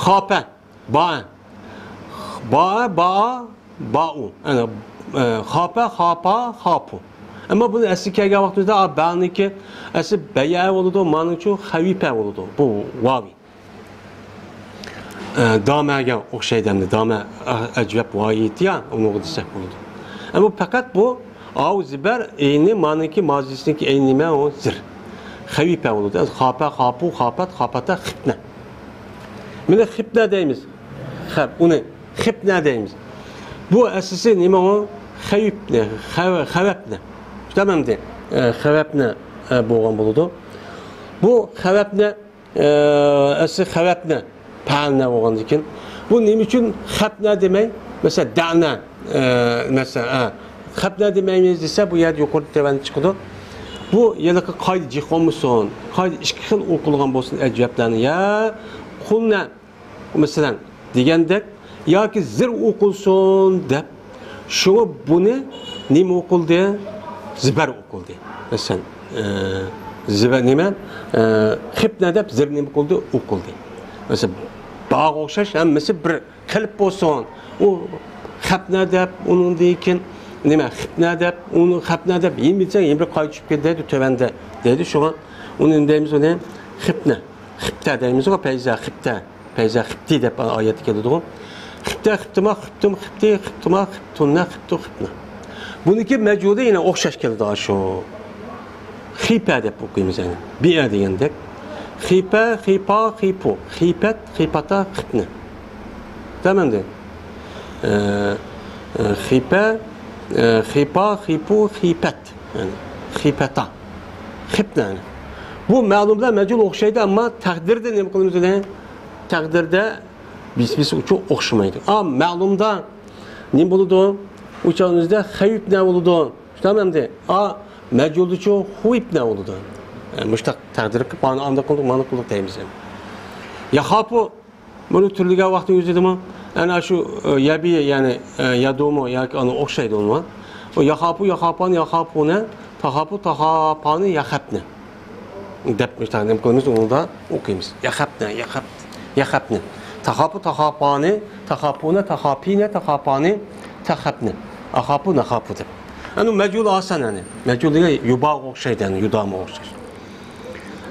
خاپە، بائە. بائە، بائا، بائۇ. يەنى، ئە، خاپە، خاپا، خاپۇ. ئەمما بۇنى ئەسلىگە كەلگەن ۋاقتىمىزدا، ئا، بەنىڭكى ئەسلى بەيئە بولىدۇ، مانىڭچۇ خەۋىپە بولىدۇ. بۇ ۋاۋى. ئە، دامەگە ئوخشايدۇ ئەمدى. دامە، ئە، ئەجۋەب ۋايىتى يا، ئۇنىڭغا دېسەك بولىدۇ. ئەمما پەقەت بۇ ئاۋۇ زىبەر ئەينى مانىكى مازىسىنىڭكى ئەينى نېمە ئۇ؟ زىر. خەۋىپە بولىدۇ. خاپە، خاپۇ، خاپەت، خاپەتە، خىپنە. مانا خىپنە دەيمىز. خەپ، ئۇنى خىپنە دەيمىز. بۇ ئەسلىسى نېمە ئۇ؟ خەۋىپنە، خەۋ-، خەۋەپنە. تامامدى. ئە، خەۋەپنە، ئە، بولغان بولىدۇ. بۇ خەۋەپنە ئە، ئەسلى خەۋەپنە، پەلنە بولغاندىكىن. بۇ نېمە ئۈچۈن خەپنە دېمەي، مەسىلەن، دەنە، ئە، مەسىلەن، ئە، خەپنە دېمەيمىز دېسە، بۇ يەردە يۇقىرىدا تۆۋەندە چىقىدۇ. بۇ ھېلىقى قايدا جىق بولمىسۇن، قايدا ئىككى خىل ئوقۇلغان بولسۇن ئەجۋەپلەرنى. يا قۇلنە، مەسىلەن، دېگەندەك، ياكى زىر ئوقۇلسۇن دەپ، شۇڭا بۇنى نېمە ئوقۇلدى؟ زىبەر ئوقۇلدى. مەسىلەن، ئە، زىبەر نېمە؟ ئە، خىپنە دەپ زىر نېمە ئوقۇلدى؟ ئوقۇلدى. مەسىلەن، باغا ئوخشاش ھەممىسى بىر قېلىپ بولسۇن. ئۇ خەپنە دەپ، ئۇنىڭدىن كېيىن نېمە؟ خىپنە دەپ، ئۇنى خەپنە دەپ، يېمىسەڭ يەنە بىر قايتا چۈشۈپ كېتىدۇ تۆۋەندە، دەيدۇ. شۇڭا ئۇنى نېمە دەيمىز ئۇنى؟ خىپنە. خىپتە دەيمىزغۇ، پەيزا خىپتە. پەيزا خىپتى دەپ ئايەتتە كېلىدىغۇ. خىپتە، خىپتىما، خىپتۇم، خىپتى، خىپتۇما، خىپتۇننە، خىپتۇ، خىپنا. بۇنىڭكى مەجھۇلى يەنە ئوخشاش كېلىدۇ شۇ. خىپە دەپ ئوقۇيمىز يەنى. بىئە دېگەندەك. خىپە، خىپا، خىپۇ، خىپەت، خىپاتا، خىپنە. تامامدى. ئە، ئە، خىپە، ئە، خىپا، خىپۇ، خىپەت. يەنى خىپەتا. خىپنە. بۇ مەلۇمدا مەجھۇل ئوخشايدۇ، ئەمما تەقدىردە نېمە قىلىمىز ئۇنى؟ تەقدىردە بىسمىسى ئۈچۈن ئوخشىمايدۇ. ئا، مەلۇمدا نېمە بولىدۇ؟ ئۇچانىمىزدا خەۋىپنە بولىدۇ. شۇنداقمۇ ئەمدى؟ ئا، مەجھۇلدىچۇ خۇۋىپنە بولىدۇ. ئە، مۇشتاق تەقدىر قىلىپ، مانا ئانداق قىلدۇق، مانا قىلدۇق دەيمىز ئەمدى. ياخاپۇ، بۇنى تۈرلىگەن ۋاقتى ئۆزىدىمۇ ئەنە شۇ، ئە، يەبى، يەنى، ئە، يەدۇمۇ ياكى ئۇنى ئوخشايدۇ ئۇنىمۇ. ئۇ ياخاپۇ، ياخاپان، ياخاپۇنە، تاخاپۇ، تاخاپانى، ياخەپنى دەپ مۇشۇنداق نېمە قىلىمىز، ئۇنىدا ئوقۇيمىز. ياخەپنە، ياخەپ، ياخەپنى. تاخاپۇ، تاخاپانى، تاخاپۇنە، تاخاپىنە، تاخاپانى، تاخەپنى. ئاخاپۇ، ناخاپۇ دەپ. ئەنە مەجھۇل ئاسان، ئەنە. مەجھۇل دېگەن يۇباغا ئوخشايدۇ، ئەنە يۇدامغا ئوخشاش.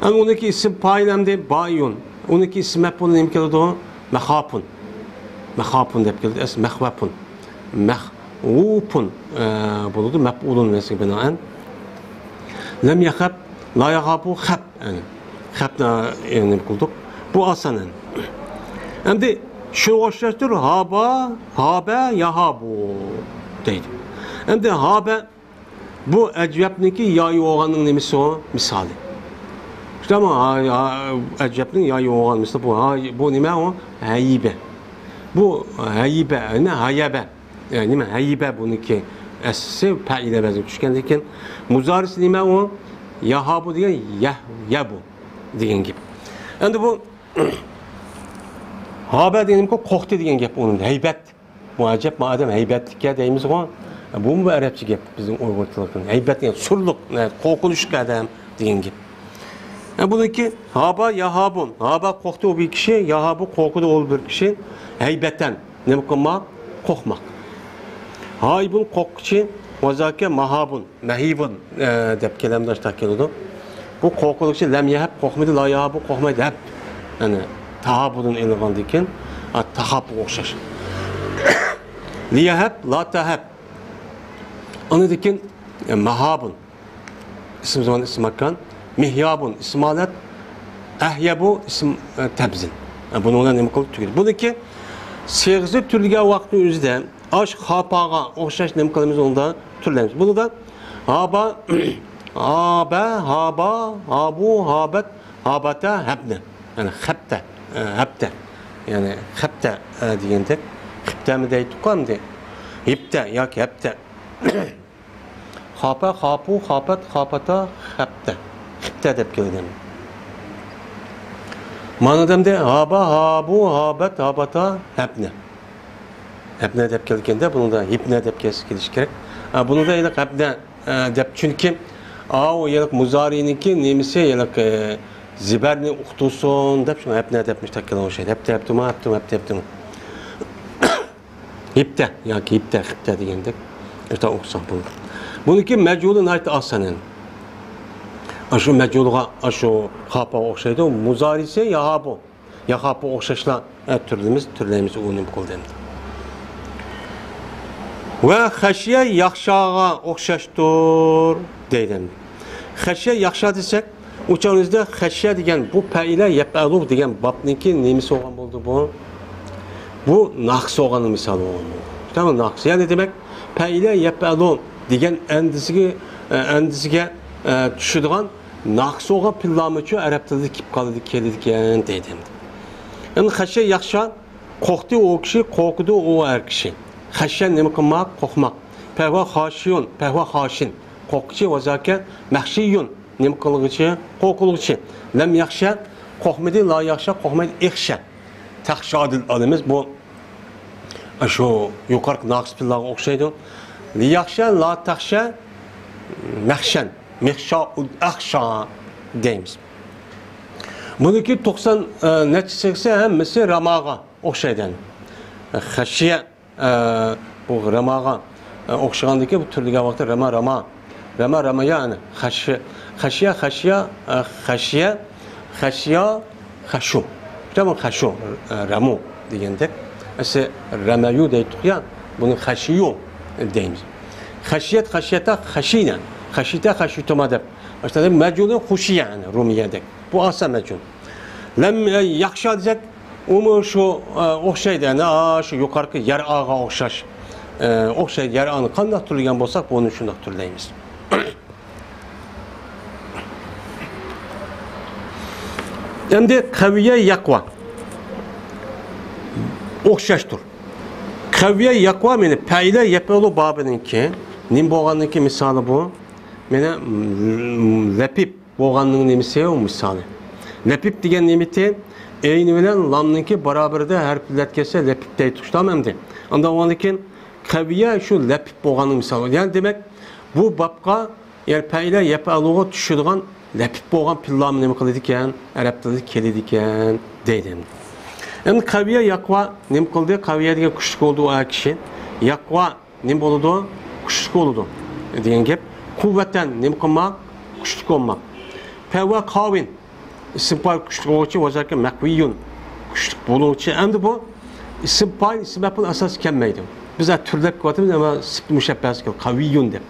ئەنە ئۇنىڭكى ئىسىم پائىل ئەمدى بائىيۇن. ئۇنىڭكى ئىسىم مەپئۇلى نېمە كېلىدۇ؟ مەخاپۇن. مەخاپۇن دەپ كېلىدۇ. ئەس مەخۋەپۇن. مەخۋۇپۇن، ئە، بولىدۇ. مەپئۇلۇن ۋەسلىگە بىنائەن. لەم يەخەپ، لا يەخاپۇ، خەپ. يەنى خەپنى، يەنى نېمە قىلدۇق؟ بۇ ئاسان ئەنە. ئەمدى شۇنىڭغا ئوخشاشتۇر. ھابا، ھابە، ياھابۇ دەيدۇ. ئەمدى ھابە بۇ ئەجۋەبنىڭكى يايى بولغاننىڭ نېمىسى ئۇ؟ مىسالى. شۇنداقمۇ؟ ھا، ھا، ئەجۋەبنىڭ يايى بولغان مىسالى بۇ. ھا، بۇ نېمە ئۇ؟ ھەيبە. بۇ ھەيبە، نېمە؟ ھايەبە. ئە، نېمە؟ ھەيبە بۇنىڭكى ئەسلىسى پەئىلە ۋەزنىگە چۈشكەندىن كېيىن. مۇزارىسى نېمە ئۇ؟ ياھابۇ دېگەن يەھ، يەبۇ دېگەن گەپ. ئەمدى بۇ ھابە دېگەن نېمىكى؟ قورقتى دېگەن گەپ ئۇنىڭدا. ھەيبەت. بۇ ئەجەب، ما ئادەم ھەيبەتلىككە دەيمىزغۇ. بۇمۇ ئەرەبچە گەپ، بىزنىڭ ئۇيغۇر تىلىدا. ھەيبەت دېگەن سۇرلۇق، قورقۇنچلۇق ئادەم دېگەن گەپ. ھە، بۇنىڭكى ھابا ياھابۇن. ھابا قورقتى ئۇ بىر كىشى، ياھابۇ قورقىدۇ ئۇ بىر كىشى. ھەيبەتەن، نېمە قىلماق؟ قورقماق. ھايبۇن قورققۇچى، ۋازاكە ماھابۇن. مەھىبۇن، ئە، دەپ كېلەمدۇ، ئاشۇنداق كېلىدۇ. بۇ قورقۇلۇقچى لەم يەھەب قورقمىدى، لا ياھابۇ قورقمايدۇ، ھەب. يەنى تاھابۇدىن ئېلىنغاندىن كېيىن، ئا، تاھابقا ئوخشاش. لىيەھەب، لا تەھەب. ئاندىن كېيىن، ئە، ماھابۇن. ئىسىم زامان، ئىسىم ماكان. مىھيابۇن، ئىسىم ھالەت. ئەھيەبۇ، ئىسىم، ئە، تەبزىن. ئە، بۇنىڭ بىلەن نېمە قىلدى؟ تۈگىدى. بۇنىڭكى سىيغىسى تۈرلىگەن ۋاقىتنىڭ ئۆزىدە ئاش خاپاغا ئوخشاش نېمە قىلىمىز؟ ئۇندا تۈرلەيمىز. بۇنىڭدا ھابا، ھابە، ھابا، ھابۇ، ھابەت، ھاباتا، ھەبنە. يەنى خەپتە، ئە، ھەپتە. يەنى خەپتە، ئە، دېگەندەك. خىپتەمۇ دەيتتۇققۇ ئەمدى. ھىپتە ياكى ھەپتە. خاپا، خاپۇ، خاپەت، خاپاتا، خەپتە. خىپتە دەپ كېلىدۇ. مانا دەمدە ھابا، ھابۇ، ھابەت، ھاباتا، ھەپنە. ھەپنە دەپ كەلگەندە، بۇنىڭدا ھىپنە دەپ كەلسە كېلىشى كېرەك. ئا، بۇنىڭدا ھېلىقى ھەپنە، ئە، دەپ، چۈنكى ئاۋۇ ھېلىقى مۇزارىنىڭكى نېمىسى ھېلىقى زېبەرنى ئۇقتۇرسۇن دەپ، شۇڭا ھەپنە دەپ مۇشۇنداق كەلگەن ئوخشايدۇ. ھەپتە، ھەپتىمۇ، ھەپتىمۇ، ھەپتە، ھەپتىمۇ. ھىپتە ياكى ھىپتە، خىپتە دېگەندەك. شۇنداق ئوقۇساق بولىدۇ. بۇنىڭكى مەجھۇلى ناھايىتى ئاسان ئەنە. ئاشۇ مەجھۇلغا، ئاشۇ خاپاغا ئوخشايدۇ. مۇزارىسى ياھابۇ. ياخاپقا ئوخشاشلا، ئە، تۈرلىمىز، تۈرلەيمىز، ئۇ نېمە قىلدى ئەمدى. ۋە خەشيە ياخشاغا ئوخشاشتۇر دەيدۇ ئەمدى. خەشيە ياخشا دېسەك، ئۇ چاغنىڭىزدا خەشيە دېگەن بۇ پەئىلە يەپئەلۇ دېگەن بابنىڭكى نېمىسى بولغان بولدى بۇ؟ بۇ ناقىس بولغاننىڭ مىسالى بولغان بولدى. تامام ناقىس. يەنى دېمەك، پەئىلە يەپئەلۇ دېگەن ئەندىزىگە، ئە، ئەندىزىگە، ئە، چۈشىدىغان ناقىس بولغان پېئىللارمۇچۇ ئەرەب تىلىدا كېلىپ قالىدۇ، كېلىدىكەن دەيدۇ ئەمدى. ئەمدى خەشيە ياخشا، قورقتى ئۇ كىشى، قورقىدۇ ئۇ ئەر كىشى. خەشيەن نېمە قىلماق؟ قورقماق. پەھۋا خاشىيۇن، پەھۋا خاشىن. قورققۇچى ۋازاكە مەخشىيۇن. نېمە قىلغۇچى؟ قورقۇلغۇچى. لەم يەخشە، قورقمىدى، لا يەخشە، قورقمايدۇ، ئىخشە. تەخشادىن ئالىمىز بۇ. شۇ يۇقىرىقى ناقىس پېئىللارغا ئوخشايدۇ. لىياخشا، لا تەخشە، مەخشەن، مىخشائۇل ئەخشا دەيمىز. بۇنىڭكى توقسان، ئە، نەچچە سىيغىسى ھەممىسى راماغا ئوخشايدۇ. يەنى خەشيە، ئە، بۇ راماغا، ئە، ئوخشىغاندىكى بۇ تۈرلىگەن ۋاقىتتا راما، راما. راما، رامايا، يەنى خەشيە، خەشيە، خەشيا، ئە، خەشيە، خەشيا، خەشۇ. تامام خەشۇ، ئە، رەمۇ دېگەندەك. ئەسلى رەمەيۇ دەيتتۇق يا، بۇنى خەشىيۇ دەيمىز. خەشىيەت، خەشىيەتە، خەشىنە. خەشىتە، خەشىتۇما دەپ. ئاشۇنداق مەجھۇلى خۇشىيە، يەنى رۇمىيەدەك. بۇ ئاسان مەجھۇل. لەم، ئە، ياخشا دېسەك، ئۇمۇ شۇ، ئە، ئوخشايدۇ، يەنى، ئا، شۇ يۇقىرىقى يەرئاغا ئوخشاش. ئە، ئوخشايدۇ، يەرئانى قانداق تۈرلىگەن بولساق، بۇنى شۇنداق تۈرلەيمىز. ئەمدى قەۋىيە يەقۋا. ئوخشاشتۇر. قەۋىيە يەقۋا مېنى پەئىلە يەپئەلۇ بابىنىڭكى نېمە بولغاندىكى مىسالى بۇ؟ مېنى لەپىپ بولغاننىڭ نېمىسى ئۇ مىسالى. لەپىپ دېگەن نېمىتى؟ ئەينى بىلەن لامنىڭكى بارابىرىدە ھەرپلەتكەنسە لەپىپ دەيدۇ، تۇشتام ئەمدى. ئاندىن ئاندىن كېيىن قەۋىيە شۇ لەپىپ بولغاننىڭ مىسالى. يەنى دېمەك، بۇ بابقا، يەنى پەئىلە يەپئەلۇغا چۈشىدىغان لەپىپ بولغان پىللامى نېمە قىلىدىكەن؟ ئەرەب تىلىدا كېلىدىكەن دەيدۇ ئەمدى. ئەمدى قەۋىيە يەقۋا نېمە قىلدى؟ قەۋىيە دېگەن كۈچلۈك بولدى ئۇ ئەر كىشى. يەقۋا نېمە بولىدۇ؟ كۈچلۈك بولىدۇ دېگەن گەپ. قۇۋۋەتەن نېمە قىلماق؟ كۈچلۈك بولماق. پەۋە قاۋىن. ئىسىم پايىل كۈچلۈك بولغۇچى ۋەزىركە مەقۋىيۇن. كۈچلۈك بولغۇچى. ئەمدى بۇ ئىسىم پايىل، ئىسىم مەپئۇل ئاساسىي كەلمەيدۇ. بىز ھە تۈرلەپ كېلىۋاتىمىز، ئەمما سىپت مۇشەببەسى كېلىدۇ. قەۋىيۇن دەپ.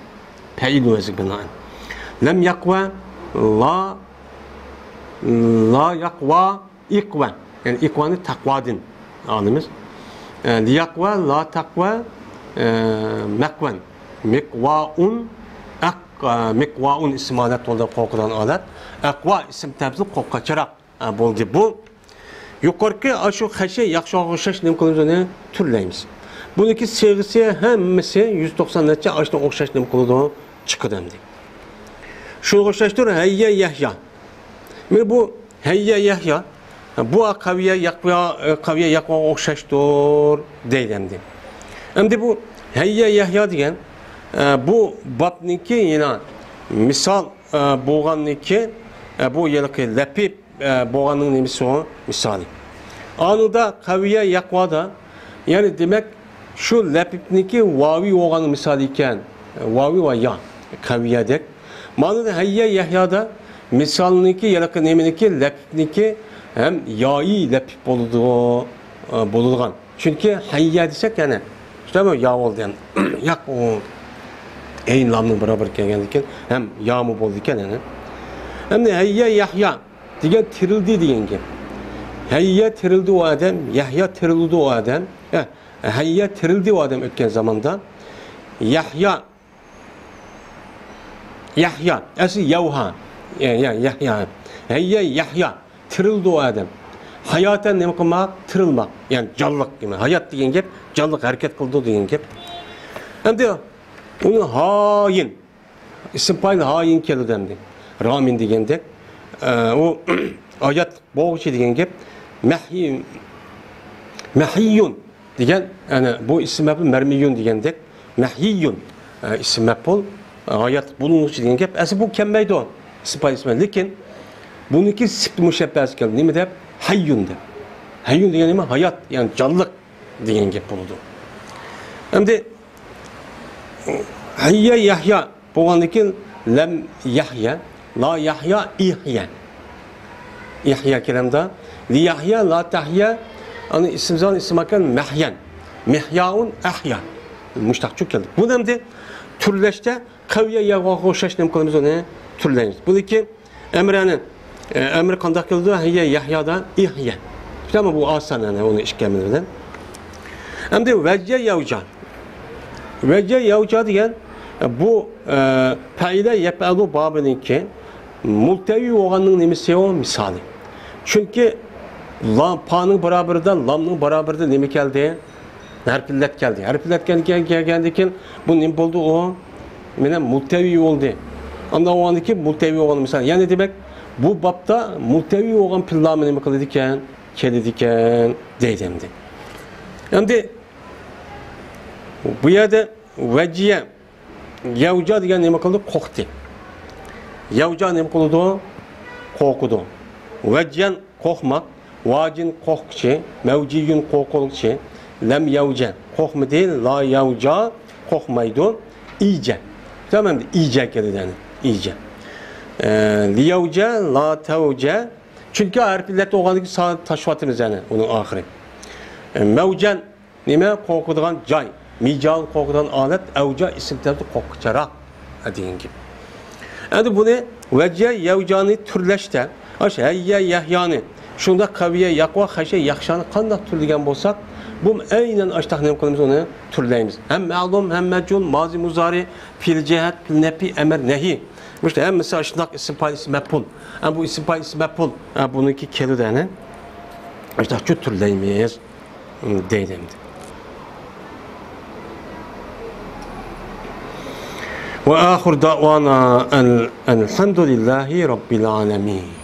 پەئىل ۋەزىركە بىنائەن. لەم يەقۋە، لا، لا يەقۋا، ئىقۋە. يەنى ئىقۋانى تەقۋادىن ئالىمىز. ئە، لىيەقۋە، لا تەقۋە، ئە، مەقۋەن. مىقۋائۇن، ئەق-، ئە، مىقۋائۇن ئىسىم ھالەت بولدى، قورقىدىغان ھالەت. ئەقۋا ئىسىم تەبدىل قورققاچراق، ئە، بولدى بۇ. يۇقىرىقى ئاشۇ خەشە يەخشاغا ئوخشاش نېمە قىلىمىز ئۇنى؟ تۈرلەيمىز. بۇنىڭكى سىيغىسى ھەممىسى يۈز توقسان نەچچە ئاشۇنىڭغا ئوخشاش نېمە قىلىدۇ؟ چىقىدۇ ئەمدى. شۇنىڭغا ئوخشاشتۇر، ھەييە يەھيا. مانا بۇ ھەييە يەھيا. بۇ قەۋىيە يەقۋا، قەۋىيە يەقۋاغا ئوخشاشتۇر دەيدۇ ئەمدى. ئەمدى بۇ ھەييە يەھيا دېگەن، ئە، بۇ بابنىڭكى يەنە مىسال، ئە، بولغاننىڭكى، ئە، بۇ ھېلىقى لەپىپ، ئە، بولغاننىڭ نېمىسى ئۇ؟ مىسالى. ئانىدا قەۋىيە يەقۋادا، يەنى دېمەك، شۇ لەپىپنىڭكى ۋاۋى بولغان مىسال ئىكەن. ۋاۋى ۋە يا، قەۋىيەدەك. مانا ھەييە يەھيادا مىسالنىڭكى، يەنى نېمىنىڭكى، لەپىپنىڭكى ھەم يايى لەپىپ بولىدۇ، ئە، بولىدىغان. چۈنكى ھەييە دېسەك، يەنى، شۇنداقمۇ؟ يا بولدى، يەنى. ياق، ئۇ ئەينى لامنىڭ بارابىرى كەلگەندىكىن ھەم يامۇ بولىدىكەن، يەنى. ئەمدى ھەييە يەھيا دېگەن تىرىلدى دېگەن گەپ. ھەييە تىرىلدى ئۇ ئادەم، يەھيا تىرىلدى ئۇ ئادەم. ھە، ھەييە تىرىلدى ئۇ ئادەم ئۆتكەن زاماندا. يەھيا، يەھيا، ئەسلى يەۋھا. يە، يە، يەھيا. ھەييە يەھيا. تىرىلدى ئۇ ئادەم. ھاياتەن نېمە قىلماق؟ تىرىلماق. يەنى جانلىق. ھايات دېگەن گەپ، جانلىق ھەرىكەت قىلىدۇ دېگەن گەپ. ئەمدى ئۇنى ھايىن. ئىسىم پايىل ھايىن كېلىدۇ ئەمدى. رامىن دېگەندەك. ئە، ئۇ ھايات بولغۇچى دېگەن گەپ. مەھيىن. مەھيىيۇن. دېگەن، يەنى بۇ ئىسىم مەپئۇل مەرمىيۇن دېگەندەك، مەھيىيۇن، ئە، ئىسىم مەپئۇل، ئە، ھاياتلىق بولۇنغۇچى دېگەن گەپ. ئەسلى بۇ كەلمەيدۇ، ئىسىم پايىل ئىسىم. لېكىن بۇنىڭكى سىپت مۇشەببەسى كەلدى. نېمە دەپ؟ ھەييۇن دەپ. ھەييۇن دېگەن نېمە؟ ھايات، يەنى جانلىق دېگەن گەپ بولىدۇ. ئەمدى ھەييە يەھيا بولغاندىن كېيىن لەم يەھيە، لا يەھيا، ئىھيە. ئىھيا كېلەمدە، لى يەھيا، لا تەھيا، ئانا ئىسىم زان، ئىسىم ماكان، مەھيەن. مىھيائۇن، ئەھيا. مۇشتاقچۇ كەلدى. بۇنى ئەمدى تۈرلەشتە قەۋىيە يەغۇاغا ئوخشاش نېمە قىلىمىز ئۇنى؟ تۈرلەيمىز. بۇنىڭكى ئەمرەنى، ئە، ئەمر قانداق كېلىدۇ؟ ھەييە يەھيادا ئىھيە. شۇنداقمۇ؟ بۇ ئاسان، يەنى ئۇنى ئىككى ئەمىر بىلەن. ئەمدى ۋەجيە يەۋجا. ۋەجيە يەۋجا دېگەن، ئە، بۇ، ئە، پەئىلە يەپئەلۇ بابىنىڭكى مۇلتەۋى بولغاننىڭ نېمىسى ئۇ؟ مىسالى. چۈنكى لام، پانىڭ بارابىرىدا، لامنىڭ بارابىرىدا نېمە كەلدى؟ ھەرپىللەت كەلدى. ھەرپىللەت كەل-، كەل-، كەلگەندىن كېيىن بۇ نېمە بولدى ئۇ؟ مانا مۇلتەۋى بولدى. ئاندىن ئاندىن كېيىن مۇلتەۋى بولغان مىسال. يەنى دېمەك، بۇ بابتا مۇلتەۋى بولغان پىللامى نېمە قىلىدىكەن؟ كېلىدىكەن دەيدۇ ئەمدى. ئەمدى بۇ يەردە ۋەجىيە، يەۋجا دېگەن نېمە قىلدى؟ قورقتى. يەۋجا نېمە قىلىدۇ؟ قورقىدۇ. ۋەجيەن قورقماق، ۋاجىن قورققۇچى، مەۋجىيۇن قورققۇچى، لەم يەۋجە قورقمىدى، لا يەۋجا قورقمايدۇ، ئىجە. تامام، ئىجە كېلىدۇ، يەنى ئىجە. ئە، لىيەۋجە، لا تەۋجە. چۈنكى ھەرپىي ئىللەت بولغاندىكىن سا تاشلاۋاتىمىز، يەنى ئۇنىڭ ئاخىرى. ئە، مەۋجەن نېمە؟ قورقىدىغان جاي. مىجال قورقىدىغان ئالەت، ئەۋجا ئىسىم تەرىپى قورققۇچىراق دېگەن گەپ. ئەمدى بۇنى ۋەجيە يەۋجانى تۈرلەشتە، ئاش ھەييە يەھيانى، شۇنداق قەۋىيە يەقۋا خەشە يەخشانى قانداق تۈرلىگەن بولساق، بۇ ئەينەن ئاشتاق نېمە قىلىمىز، ئۇنى تۈرلەيمىز. ھەم مەلۇم، ھەم مەجھۇل، مازى مۇزارى، پېئىل جەھەت، پېئىل نەپى، ئەمر نەھى. مۇشۇ ھەممىسى ئاشۇنداق ئىسىم پايىل، ئىسىم مەپئۇل. ھە، بۇ ئىسىم پايىل، ئىسىم مەپئۇل. ھە، بۇنىڭكى كېلىدۇ، يەنى. ئاشۇنداق تۈرلەيمىز. دەيدۇ ئەمدى. وآخر دعوانا أن الحمد لله رب العالمين.